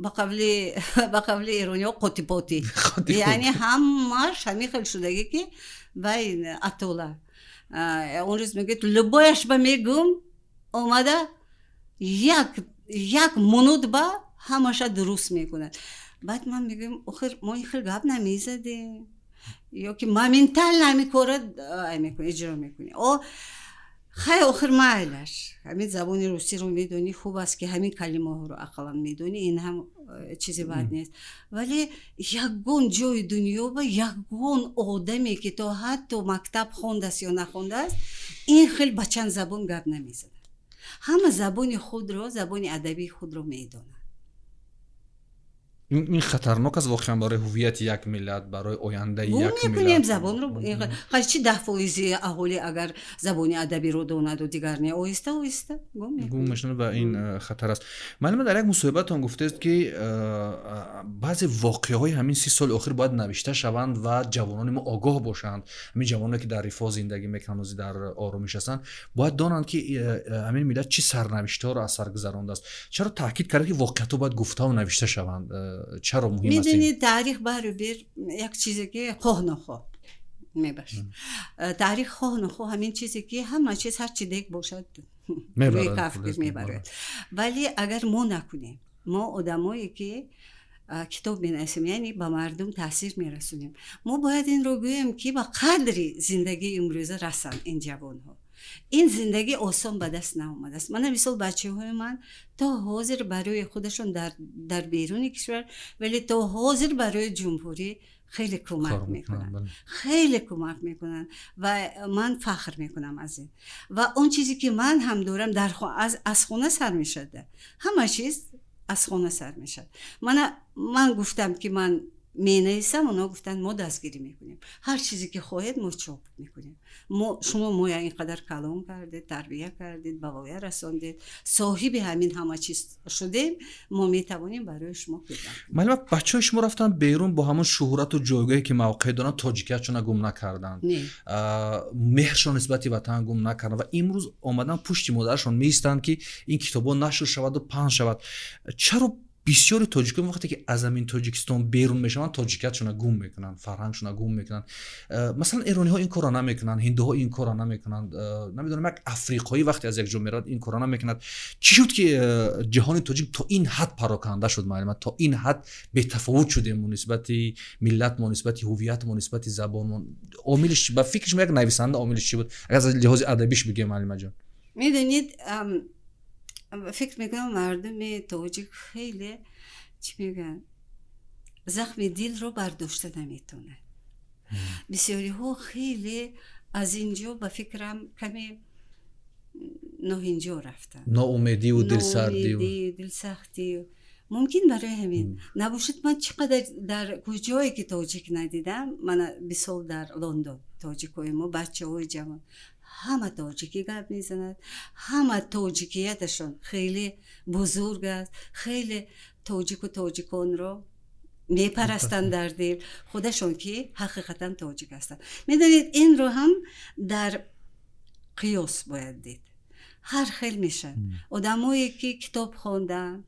ба қавли эрониҳо қотипотӣ, яъне ҳамаш ҳамин хел шудагӣ, ки вай атола он рӯз мегӯяд, любой аш ба мегум, омада як як минут ба ҳамаша дуруст мекунад. Баъд ман мегӯям: охир мо ин хел гап намезадем. Ё ки моментально ҳамин кора иҷро мекунӣ. О хай, охир майлаш, ҳамин забони русиро медонӣ, хуб аст, ки ҳамин калимаҳоро ақаллан медонӣ, ин ҳам чизи бад нест. Вале ягон ҷои дунё ба ягон одаме, ки то ҳатто мактаб хондааст ё нахондааст, ин хел ба чанд забон гап намезанад. Ҳама забони худро, забони адабии худро медонад.
Ин хатарнок аст воқеан барои ҳуввияти як миллат, барои ояндаи як
мекунем забонро. Чи 10 фоизи аҳолӣ агар забони адабиро донаду дигар не, оҳиста оҳиста
гум мешавад ва ин хатар аст. Маълума, дар як мусоҳибатон гуфтест, ки баъзе воқеаҳои ҳамин 30 соли охир бояд навишта шаванд ва ҷавонони мо огоҳ бошанд. Ҳамин ҷавононе, ки дар рифоҳ зиндагӣ мекунанд, ози дар оромиш ҳастанд, бояд донанд, ки ҳамин миллат чӣ сарнавиштҳоро аз сар гузарондааст. Чаро таъкид кард, ки воқеиятҳо бояд гуфтаву навишта шаванд? Чаро муҳим аст?
Медонед, таърих баробер як чизе, ки хоҳ нохоҳ мебахшед, таърих хоҳ нохоҳ ҳамин чизе, ки ҳама чиз, ҳарчи дег бошад, рӯи кафгир мебарояд. Вале агар мо накунем, мо одамое, ки китоб менависем, яъне ба мардум таъсир мерасонем, мо бояд инро гӯем, ки ба қадри зиндагии имрӯза расанд ин ҷавонҳо. Ин зиндагӣ осон ба даст наомадааст. Мана мисол, бачаҳои ман то ҳозир барои худашон дар беруни кишвар, вале то ҳозир барои ҷумҳурӣ хеле кӯмак мекунанд, хеле кӯмак мекунанд ва ман фахр мекунам аз ин. Ва он чизе, ки ман ҳам дорам, аз хона сар мешавад, ҳама чиз аз хона сар мешавад. Мана ман гуфтам, ки ман менависам, онҳо гуфтанд: мо дастгирӣ мекунем, ҳар чизе ки хоҳед, мо чоп мекунем. Мо шумо моя ин қадар калон кардед, тарбия кардед, ба воя расондед, соҳиби ҳамин ҳама чиз шудем, мо метавонем барои шумо кӯмак.
Маълума, бачаҳои шумо рафтанд берун, бо ҳамон шӯҳрату ҷойгоҳе, ки мавқеъ доранд, тоҷикиятшона гум накарданд, меҳршон нисбати ватан гум накарданд ва имрӯз омадан пушти модарашон меистанд, ки ин китобҳо нашр шаваду паҳн шавад. Чаро? Бисёри тоҷикон, вақте ки аз замин Тоҷикистон берун мешаванд, тоҷикиятшона гум мекунанд, фарҳангшона гум мекунанд. Масалан, эрониҳо ин корро намекунанд, ҳиндуҳо ин корро намекунанд, намедонам, як африқоӣ вақте аз як ҷо меравад, ин корро намекунад. Чӣ шуд, ки ҷаҳони тоҷик то ин ҳад пароканда шуд, муаллима, то ин ҳад бетафовут шудем нисбати миллатмон, нисбати ҳуввиятмон, нисбати забонмон? Омилиш, ба фикри шумо, як нависанда, омилиш чӣ буд, агар аз лиҳози адабиш бигӯем, муаллимаҷон?
Медонед, фикр мекунам, мардуми тоҷик хеле, чӣ мегӯянд, захми дилро бардошта наметавонад. Бисёриҳо хеле аз ин ҷо, ба фикрам, каме ноҳинҷо рафтанд.
Ноумедиву дилсардию.
Дилсахтӣ мумкин, барои ҳамин набошад. Ман чӣ қадар дар куҷое ки тоҷик надидам, мана мисол, дар Лондон тоҷикҳои мо, бачаҳои ҷавон, ҳама тоҷикӣ гап мезанад, ҳама тоҷикияташон хеле бузург аст, хеле тоҷику тоҷиконро мепарастанд дар дил худашон, ки ҳақиқатан тоҷик ҳастанд. Медонед, инро ҳам дар қиёс бояд дид. Ҳар хел мешавад: одамое ки китоб хонданд,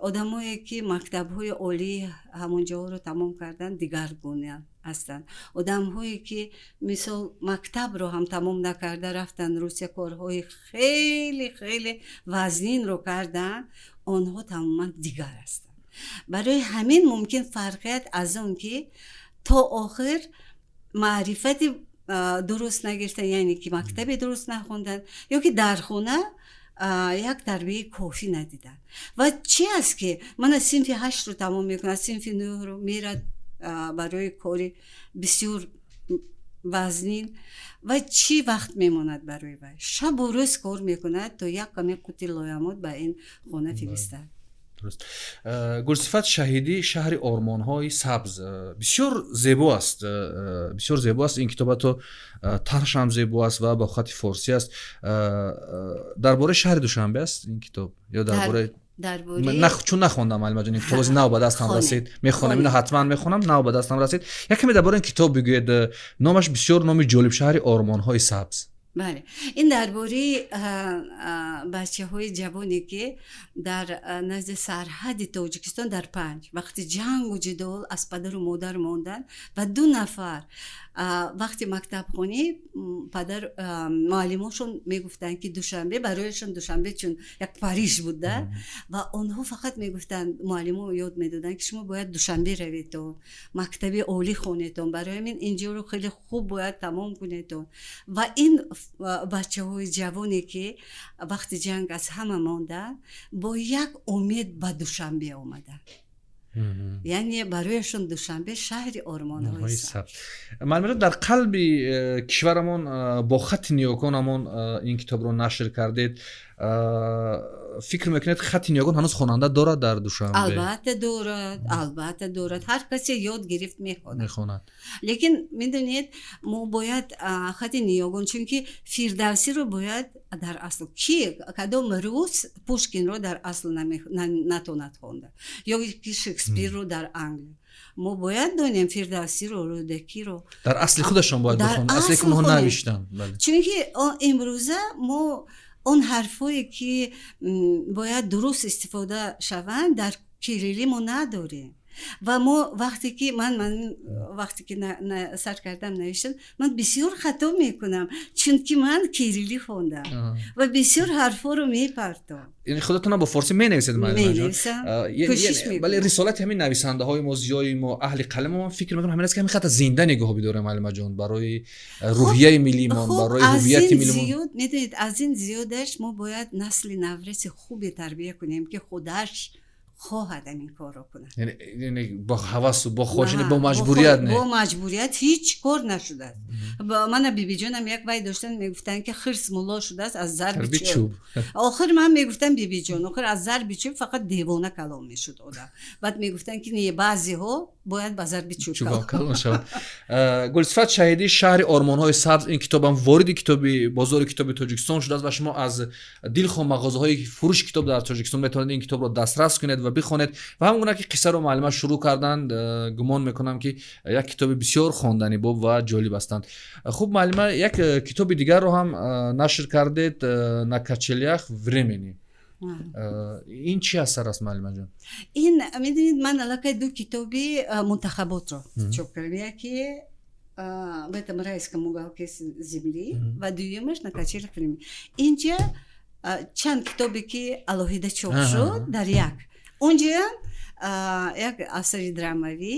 одамое ки мактабҳои олии ҳамон ҷоҳоро тамом карданд, дигаргуна ҳастанд. Одамҳое ки, мисол, мактабро ҳам тамом накарда, рафтанд Русия, корҳои хеле хеле вазнинро карданд, онҳо тамоман дигар ҳастанд. Барои ҳамин мумкин фарқият аз он ки то охир маърифати дуруст нагирифтан, яъне ки мактаби дуруст нахонданд ё ки дар хона як тарбияи кофӣ надиданд. Ва чӣ аст, ки мана синфи ҳаштро тамом мекунад, синфи нӯҳро мерад барои кори бисёр вазнин, ва чӣ вақт мемонад барои вай? Шабу рӯз кор мекунад, то як каме қути лоямут ба ин хона фиристад.
Дуруст. Гулсифат Шаҳидӣ, «Шаҳри ормонҳои сабз» бисёр зебо аст, бисёр зебо аст ин китоб, ҳатто тарҳшам зебо аст ва ба хати форсӣ аст. Дар бораи шаҳри Душанбе аст ин китоб ё дар бораи? Чун нахондам, муаллимаҷон, ин китоб нав ба дастам расид, мехонам ино, ҳатман мехонам, нав ба дастам расид. Як каме дар бораи ин китоб бигӯед. Номаш бисёр номи ҷолиб: «Шаҳри ормонҳои сабз».
Бале, ин дар бораи бачаҳои ҷавоне, ки дар назди сарҳади Тоҷикистон, дар Панҷ, вақти ҷангу ҷидол аз падару модар монданд ва ду нафар вақти мактабхонӣ падар муаллимошон мегуфтанд, ки Душанбе барояшон, Душанбе чун як Париж буда, ва онҳо фақат мегуфтанд, муаллимо ёд медоданд, ки шумо бояд Душанбе раведтон, мактаби олӣ хонедтон, барои ҳамин инҷоро хеле хуб бояд тамом кунедтон. Ва ин бачаҳои ҷавоне, ки вақти ҷанг аз ҳама монданд, бо як умед ба Душанбе омаданд, яъне барояшон Душанбе шаҳри ормонҳои
сабз. Муаллимаҷон, дар қалби кишварамон бо хати ниёгонамон ин китобро нашр кардед. Фикр мекунед, хати ниёгон ҳанӯз хонанда дорад дар Душанбе?
Албатта дорад, албатта дорад. Ҳар касе ёд гирифт, мехонад.
Мехонад.
Лекин медонед, мо бояд хати ниёгон, чунки Фирдавсиро бояд дар асл, ки кадом рус Пушкинро дар асл натонад хонда ё ки Шекспирро дар Англия. Мо бояд донем Фирдавсиро, Рӯдакиро.
Дар асли худашон бояд бихонанд, асле ки онҳо навиштанд.
Чунки имрӯза мо он ҳарфҳое, ки бояд дуруст истифода шаванд, дар кирилӣ мо надорем. Ва мо вақте ки ман вақте ки сар кардам навиштан, ман бисёр хато мекунам, чунки ман кирилӣ хондам ва бисёр ҳарфҳоро мепартом.
Яъне худатонам бо форсӣ менависед?
Менависам.
Бале, рисолати ҳамин нависандаҳои мо, зиёи мо, аҳли қалами мо, фикр мекунам, ҳамин аст, ки ҳамин хата зинда нигоҳ бидорем, муаллимаҷон, барои рӯҳияи миллимон, барои ҳуввияти миллимон.
Медонед, аз ин зиёдаш мо бояд насли навраси хубе тарбия кунем, ки худаш хоҳад ҳамин корро кунад.
Яъне бо ҳавасу бо хоҳиш, бо маҷбурият не.
Бо маҷбурият ҳеҷ кор нашудааст. Мана бибиҷонам як вай доштанд, мегуфтанд, ки хирс мулло шудааст аз зарби чӯб. Охир ман мегуфтам: «Бибиҷон, охир аз зарби чӯб фақат девона калон мешуд одам». Баъд мегуфтанд, ки не, баъзеҳо бояд ба зарби чӯб
калон шавад. Гулсифат Шаҳидӣ, «Шаҳри ормонҳои сабз», ин китобам вориди китоби бозори китоби Тоҷикистон шудааст ва шумо аз дилхоҳ мағозаҳои фурӯши китоб дар Тоҷикистон метавонед ин китобро дастрас кунед ва бихонед. Ва ҳамон гуна ки қиссаро муаллима шурӯъ карданд, гумон мекунам, ки як китоби бисёр хонданибоб ва ҷолиб ҳастанд. Хуб, муаллима, як китоби дигарро ҳам нашр кардед, «На качелях времени». Ин чӣ асар аст, муаллимаҷон?
Ин, медонед, ман аллакай ду китоби мунтахаботро чоп кардам: яке «В этом райском уголке земли» ва дуюмаш «На качелях времени». Инҷа чанд китобе, ки алоҳида чоп шуд, дар як онҷоям як асари драмавӣ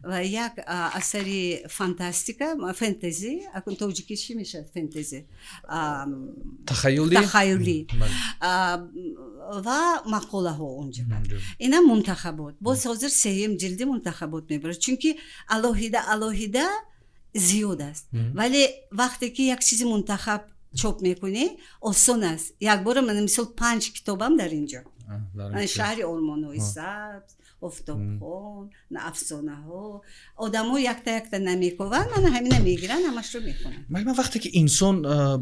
ва як асари фантастика, фэнтези. Акун тоҷикӣ чӣ мешавад фэнтези?
Тахаюлӣ.
Тахаюлӣ ва мақолаҳо онҷо. Ина мунтахабот. Боз ҳозир сеюм ҷилди мунтахабот мебарад, чунки алоҳида алоҳида зиёд аст, вале вақте ки як чизи мунтахаб чоп мекунӣ, осон аст. Якбора, мана мисол, панҷ китобам дар инҷо: «Шаҳри ормонҳои сабз», «Офтобхон», афсонаҳо. Одамо якта якта намекованд, мана ҳамина мегиранд, ҳамашро мехонанд.
Муаллима, вақте ки инсон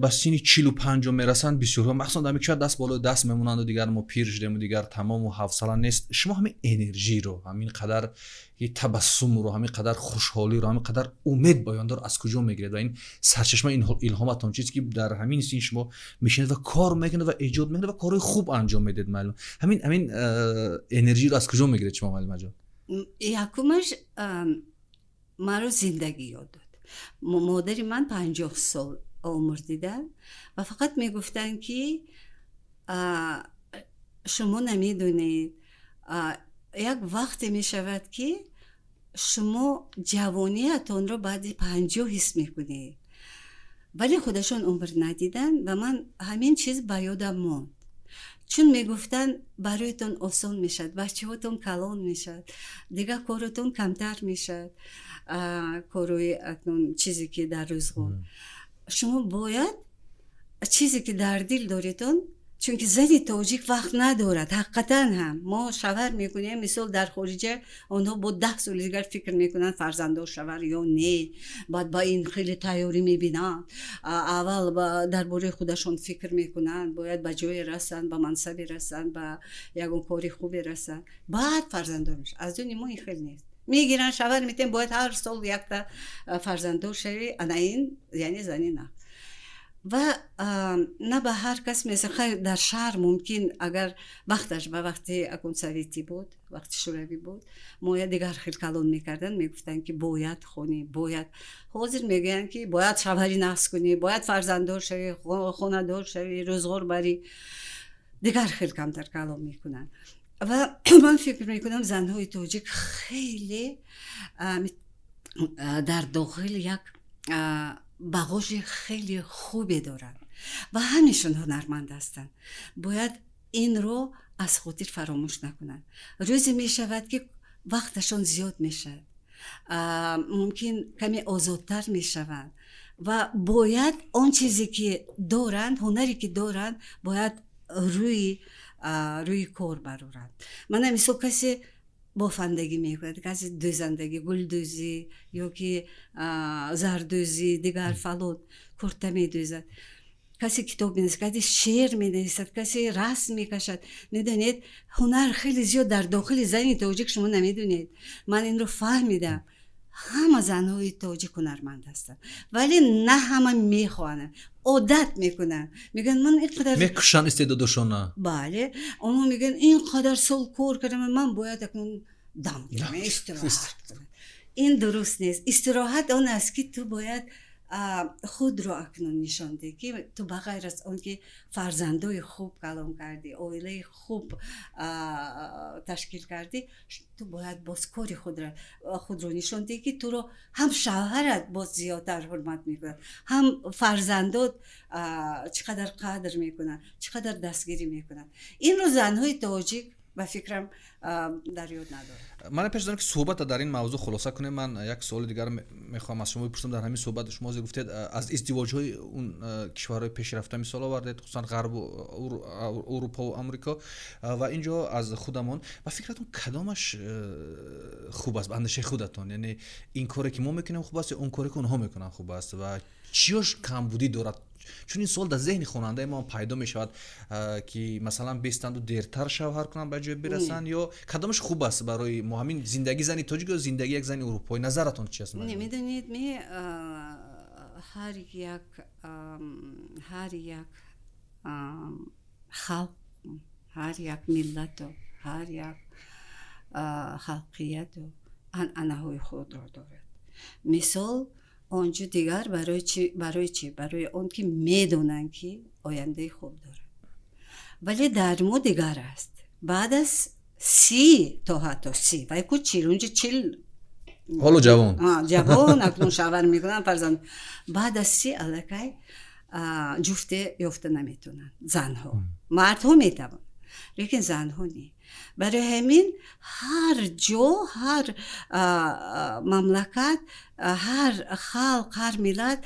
ба синни 45-ум мерасанд, бисёрҳо, махсусан дар кишвар, даст болои даст мемонанду дигар мо пир шудему, дигар тамому ҳавсала нест. Шумо ҳамин энержиро, ҳамин қадар табассумро, ҳамин қадар хушҳолиро, ҳамин қадар умед баёндор аз куҷо мегиред ва ин сарчашмаи илҳоматон чист, ки дар ҳамин син шумо мешинед ва кор мекунед ва эҷод мекунед ва корҳои хуб анҷом медиҳед? Муаллима, ҳамин энержиро аз куҷо мегиред шумо, муаллимаҷон?
Якумаш, маро зиндагӣ ёд дод. Модари ман 50 сол умр диданд ва фақат мегуфтанд, ки шумо намедонед, як вақте мешавад, ки шумо ҷавониятонро баъди 50 ҳис мекунед. Вале худашон умр надиданд ва ман ҳамин чиз ба ёдам монд, чун мегуфтанд: бароятон осон мешавад, бачаҳотон калон мешавад, дигар коротон камтар мешавад, корои акнун, чизе ки дар рӯзғор шумо бояд, чизе ки дар дил доретон, чунки зани тоҷик вақт надорад. Ҳақиқатан ҳам мо шавҳар мекунем, мисол, дар хориҷа онҳо бо 10 соли дигар фикр мекунанд, фарзанддор шавар ё не. Баъд ба ин хеле тайёрӣ мебинанд. Аввал дар бораи худашон фикр мекунанд, бояд ба ҷое расанд, ба мансабе расанд, ба ягон кори хубе расанд, баъд фарзанддор мешаванд. Аз они мо ин хел нест: мегиранд, шавҳар метиҳанд, бояд ҳар сол якта фарзанддор шавӣ. Ана ин яъне зани на ва на ба ҳар кас меса. Хайр, дар шаҳр мумкин, агар вақташ ба вақти акун советӣ буд, вақти шӯравӣ буд, моя дигар хел калон мекарданд, мегуфтанд, ки бояд хонӣ, бояд. Ҳозир мегӯянд, ки бояд шавҳари нағз кунӣ, бояд фарзанддор шавӣ, хонадор шавӣ, рӯзғор барӣ. Дигар хел камтар калон мекунанд. Ва ман фикр мекунам, занҳои тоҷик хеле дар дохил як бағожи хеле хубе доранд ва ҳамешон ҳунарманд ҳастанд. Бояд инро аз хотир фаромӯш накунанд. Рӯзе мешавад, ки вақташон зиёд мешавад, мумкин каме озодтар мешаванд ва бояд он чизе ки доранд, ҳунаре ки доранд, бояд рӯи кор бароранд. Мана мисол, касе бофандагӣ мекунад, касе дӯзандагӣ, гулдӯзӣ ё ки зардӯзӣ, дигар фалон, курта медӯзад, касе китоб менависад, касе шеър менависад, касе расм мекашад. Медонед, ҳунар хеле зиёд дар дохили зани тоҷик, шумо намедонед. Ман инро фаҳмидам: ҳама занҳои тоҷик ҳунарманд ҳастанд, вале на ҳама мехоҳанд, одат мекунанд, мегӯянд: ман ин қадар
Мекушанд истеъдодошона.
Бале, онҳо мегӯянд: ин қадар сол кор кардам, ман бояд акнун дам гирам, истироҳат кунам. Ин дуруст нест. Истироҳат он аст, ки ту бояд худро акнун нишон диҳӣ, ки ту ба ғайр аз он ки фарзандои хуб калон кардӣ, оилаи хуб ташкил кардӣ, ту бояд боз кори худро нишон диҳӣ, ки туро ҳам шавҳарат боз зиёдтар ҳурмат мекунад, ҳам фарзандот чӣ қадар қадр мекунанд, чӣ қадар дастгирӣ мекунанд. Инро занҳои тоҷик, ба фикрам, дар ёд надорад.
Ман пеш аз он ки суҳбатро дар ин мавзӯъ хулоса кунем, ман як суоли дигар мехоҳам аз шумо бипурсам. Дар ҳамин суҳбат шумо ҳозир гуфтед, аз издивоҷҳои он кишварҳои пешрафта мисол овардед, хусусан Ғарбу Урупову Амрико ва ин ҷо аз худамон. Ба фикратон, кадомаш хуб аст, ба андешаи худатон? Яъне ин коре, ки мо мекунем, хуб аст ё он коре, ки онҳо мекунанд, хуб аст ва чиёш камбудӣ дорад? Чун ин суол дар зеҳни хонандаи мо пайдо мешавад, ки масалан бестанду дертар шавҳар кунанд, ба ҷое бирасанд, ё кадомаш хуб аст барои мо, ҳамин зиндагии зани тоҷик ё зиндагии як зани урупоӣ? Назаратон чи аст?
Не, медонед, ме ҳар як халқ Ҳар як миллату ҳар як халқияту анъанаҳои худро дорад. Мисол, он ҷо дигар барои чӣ? Барои он ки медонанд, ки ояндаи хуб дорад. Вале дар мо дигар аст. Баъд аз 30 то ҳатто 30, вай ку 40, унҷо 40.
Ҳоло ҷавон.
Ҷавон, акнун шавҳар мекунанд, фарзанд. Баъд аз 30 аллакай ҷуфте ёфта наметавонанд занҳо. Мардҳо метавонанд, лекин занҳо не. Барои ҳамин ҳар ҷо, ҳар мамлакат, ҳар халқ, ҳар миллат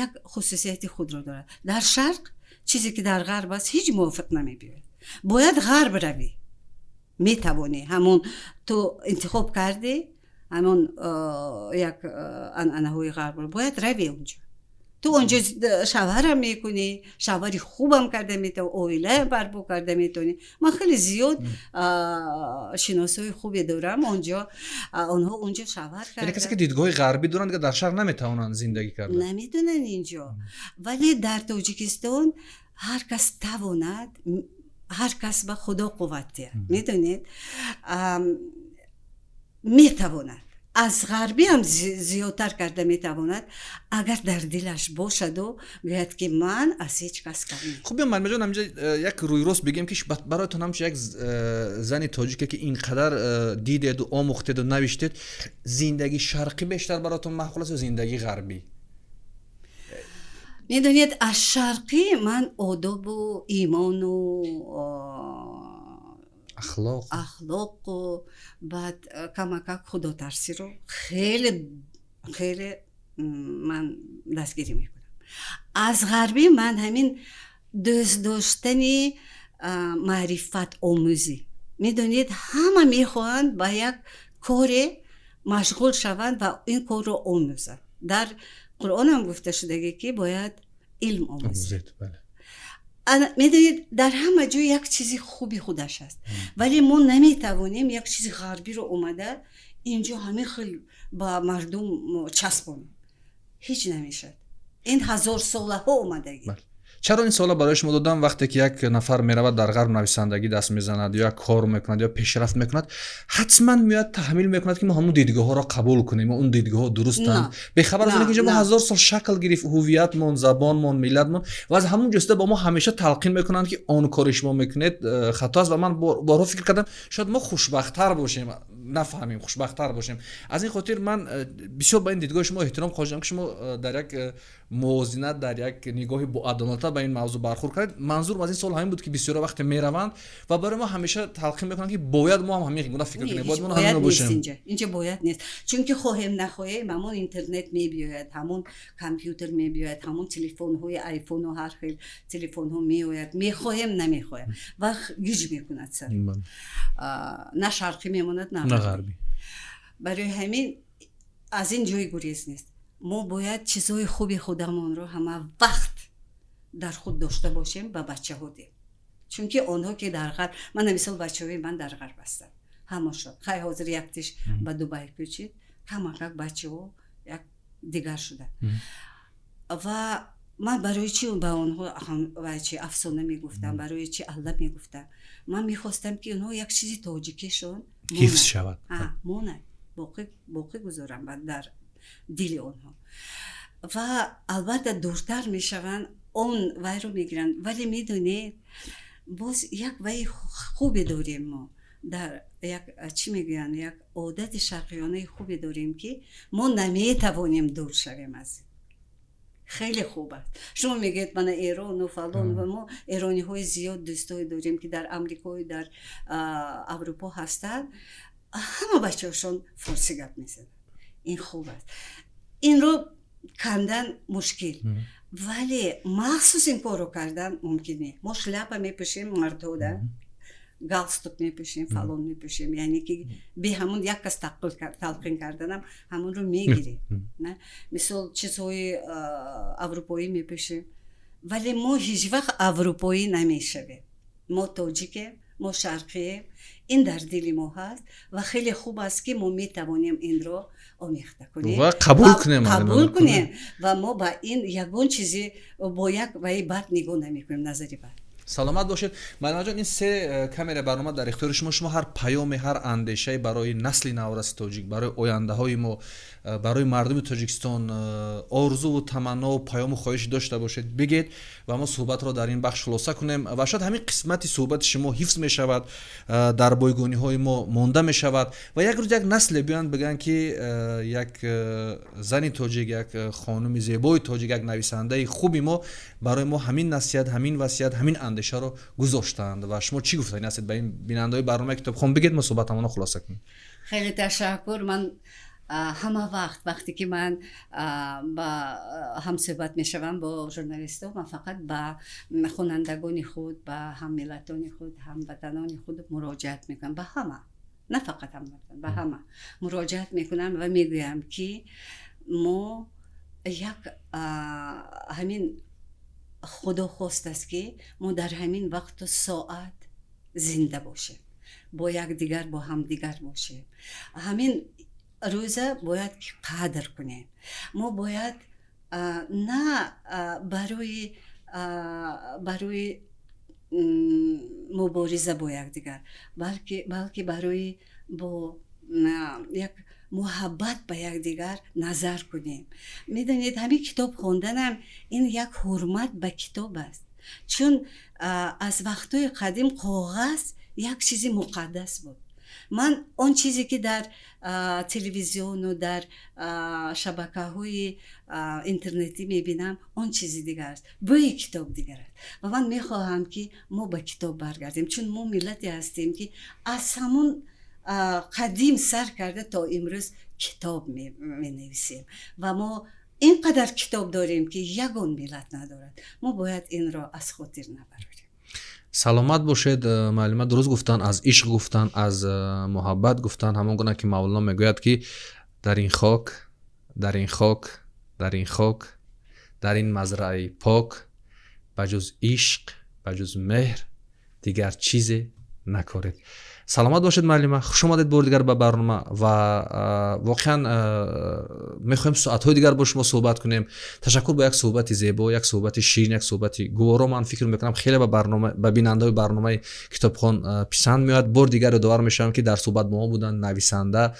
як хусусияти худро дорад. Дар шарқ чизе ки дар ғарб аст, ҳеҷ мувофиқ намебиёяд. Бояд ғарб равӣ, метавонӣ. Ҳамон ту интихоб кардӣ, ҳамон як анъанаҳои ғарбро, бояд равӣ онҷо. Ту онҷо шавҳарам мекунӣ, шавҳари хубам карда метавонӣ, оилаам барпо карда метавонӣ. Ман хеле зиёд шиносҳои хубе дорам онҷо, онҳо онҷо шавҳар
Яъне касе ки дидгоҳи ғарбӣ доранд, дигар дар шарқ наметавонанд зиндагӣ карда?
Наметавонанд инҷо. Вале дар Тоҷикистон ҳар кас тавонад, ҳар кас ба Худо қувват диҳад, медонед, метавонад, аз ғарбиам зиёдтар карда метавонад, агар дар дилаш бошаду гӯяд, ки ман аз ҳеҷ кас кам.
Хуб, биё, Марьямаҷон, ҳаминҷа як рӯйрост бигем, ки бароятон ҳамчун як зани тоҷике, ки ин қадар дидеду, омӯхтеду, навиштед, зиндагии шарқӣ бештар бароятон маъқул аст ё зиндагии ғарбӣ?
Медонед, аз шарқӣ ман одобу имону
ахлоқ.
Ахлоқу баъд камакак худотарсиро хеле хеле ман дастгирӣ мекунам. Аз ғарбӣ ман ҳамин дӯст доштани маърифат омӯзӣ. Медонед, ҳама мехоҳанд ба як коре машғул шаванд ва ин корро омӯзанд. Дар Қуръонам гуфта шудагӣ, ки бояд илм омӯзед. Медонед, дар ҳама ҷой як чизи хуби худаш аст, вале мо наметавонем як чизи ғарбиро омада инҷо ҳамин хел ба мардум часпонем. Ҳеҷ намешавад, ин ҳазорсолаҳо омадагӣ.
Чаро ин савола барои шумо додам? Вақте ки як нафар меравад дар ғарб, нависандагӣ даст мезанад ё як кор мекунад ё пешрафт мекунад, ҳатман меояд, таҳмил мекунад, ки мо ҳамун дидгоҳҳоро қабул кунем, он дидгоҳҳо дурустанд, бехабар аз он ки инҷо мо ҳазор сол шакл гирифт ҳувиятмон, забонмон, миллатмон, ва аз ҳамун ҷоста ба мо ҳамеша талқин мекунанд, ки он кори шумо мекунед, хато аст. Ва ман борҳо фикр кардам, шояд мо хушбахттар бошем, нафаҳмем, хушбахттар бошем. Аз ин хотир ман бисёр ба ин дидгоҳи шумо эҳтиром хоҳам, ки шумо дар як мувозинат, дар як нигоҳи боадолата ба ин мавзӯъ бархӯрд кардед. Манзурам аз ин савол ҳамин буд, ки бисёра вақте мераванд ва барои мо ҳамеша талқин мекунанд, ки бояд мо ҳам ҳамин гуна фикр кунем, бояд мо ҳамин бошем.
Инҷа бояд нест, чунки хоҳем нахоҳем, ҳамон интернет мебиёяд, ҳамон компютер мебиёяд, ҳамон телефонҳои айфону ҳар хел телефонҳо меояд. Мехоҳем, намехоҳем, ва гиҷ мекунад сар. На шарқӣ мемонад, на
ғарбӣ.
Барои ҳамин аз ин ҷои гурез нест. Мо бояд чизҳои хуби худамонро ҳама вақт дар худ дошта бошем, ба бачаҳо дем, чунки онҳо ки дар ғарб, мана мисол, бачаҳои ман дар ғарб ҳастанд ҳамашон. Хай, ҳозир яктиш ба Дубай кӯчид, камакак бачаҳо як дигар шуданд. Ва ман барои чӣ ба онҳо чи афсона мегуфтам, барои чи алла мегуфтам? Ман мехостам, ки онҳо як чизи тоҷикишон
ҳифз шавад.
Монад, боқӣ гузорам дар дили онҳо. Ва албатта, дуртар мешаванд, он вайро мегиранд. Вале медонед, боз як ваи хубе дорем мо, дар як чӣ мегӯянд, як одати шарқиёнаи хубе дорем, ки мо наметавонем дур шавем аз ин. Хеле хуб аст. Шумо мегӯед, мана Эрону фалон, ва мо эрониҳои зиёд дӯстое дорем, ки дар Амрикою дар Аврупо ҳастанд. Ҳама бачаҳошон форсӣ гап мезананд. Ин хуб аст, инро кандан мушкил, вале махсус ин корро кардан мумкин не. Мо шляпа мепӯшем, мардҳода галстук мепӯшем, фалон мепӯшем, яъне ки бе ҳамун як кас талқин карданам ҳамунро мегирем. Мисол, чизҳои аврупоӣ мепӯшем, вале мо ҳеҷ вақт аврупоӣ намешавем. Мо тоҷикем, мо шарқием, ин дар дили мо ҳаст ва хеле хуб аст, ки мо метавонем инро омехта кунем.
Ва қабул кунем.
Қабул кунем, ва мо ба ин ягон чизе бо як ваи бад нигоҳ намекунем, назари бад.
Саломат бошед, муаллимаҷон. Ин се камера барнома дар ихтиёри шумо. Шумо ҳар паёме, ҳар андешае барои насли навраси тоҷик, барои ояндаҳои мо, барои мардуми Тоҷикистон орзуву таманнову паёму хоҳиш дошта бошед, бигед ва мо суҳбатро дар ин бахш хулоса кунем. Ва шояд ҳамин қисмати суҳбати шумо ҳифз мешавад, дар бойгониҳои мо монда мешавад ва як рӯз як насле биёянд, бигӯянд, ки як зани тоҷик, як хонуми зебои тоҷик, як нависандаи хуби мо барои мо ҳамин насиҳат, ҳамин васият, ҳамин андешаро гузоштаанд. Ва шумо чӣ гуфтанӣ ҳастед ба ин бинандаҳои барномаи «Китобхон», бигед, мо суҳбатамонро хулоса кунем.
Хеле ташаккур. Ман ҳама вақт, вақте ки ман ба ҳамсӯҳбат мешавам бо журналистҳо, ман фақат ба хонандагони худ, ба ҳаммиллатони худ, ҳамватанони худ муроҷиат мекунам. Ба ҳама, на фақат ҳамватан, ба ҳама муроҷиат мекунам ва мегӯям, ки мо як ҳамин Худо хостааст, ки мо дар ҳамин вақту соат зинда бошем, бо якдигар, бо ҳамдигар бошем. Ҳамин рӯза бояд қадр кунем. Мо бояд на барои мубориза бо якдигар, балки барои бо як муҳаббат ба якдигар назар кунем. Медонед, ҳамин китоб хонданам ин як ҳурмат ба китоб аст, чун аз вақтҳои қадим коғаз як чизи муқаддас буд. Ман он чизе, ки дар телевизиону дар шабакаҳои интернетӣ мебинам, он чизи дигар аст, бӯи китоб дигар аст. Ва ман мехоҳам, ки мо ба китоб баргардем, чун мо миллате ҳастем, ки аз ҳамун қадим сар карда то имрӯз китоб менависем ва мо ин қадар китоб дорем, ки ягон миллат надорад. Мо бояд инро аз хотир набарорем.
Саломат бошед, муаллима. Дуруст гуфтан, аз ишқ гуфтан, аз муҳаббат гуфтан. Ҳамон гуна ки Мавлоно мегӯяд, ки дар ин хок, дар ин хок, дар ин хок, дар ин мазраи пок ба ҷуз ишқ, ба ҷуз меҳр дигар чизе накоред. Саломат бошед, муаллима. Хуш омадед бори дигар ба барнома. Ва воқеан мехоҳем соатҳои дигар бо шумо суҳбат кунем. Ташаккур ба як суҳбати зебо, як суҳбати ширин, як суҳбати гуворо. Ман фикр мекунам, хеле ба барнома, ба бинандаҳои барномаи «Китобхон» писанд меояд. Бори дигар ёдовар мешавам, ки дар суҳбат бо мо буданд нависанда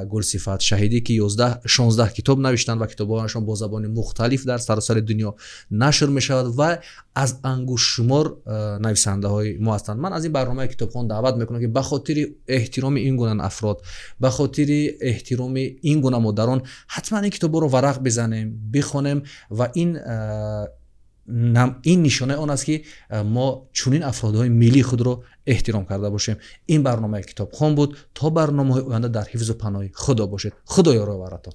Гулсифат Шаҳидӣ, ки 11, 16 китоб навиштанд ва китобҳояшон бо забони мухталиф дар саросари дунё нашр мешавад ва аз ангуштшумор нависандаҳои мо ҳастанд. Ман аз ин барномаи «Китобхон» даъват мекунам, ки ба хотири эҳтироми ин гуна афрод, ба хотири эҳтироми ин гуна модарон ҳатман ин китобҳоро варақ бизанем, бихонем. Ва ин нишонаи он аст, ки мо чунин афродҳои миллии худро эҳтиром карда бошем. Ин барномаи «Китобхон» буд. То барномаҳои оянда дар ҳифзу паноҳи Худо бошед. Худо ёру варатон.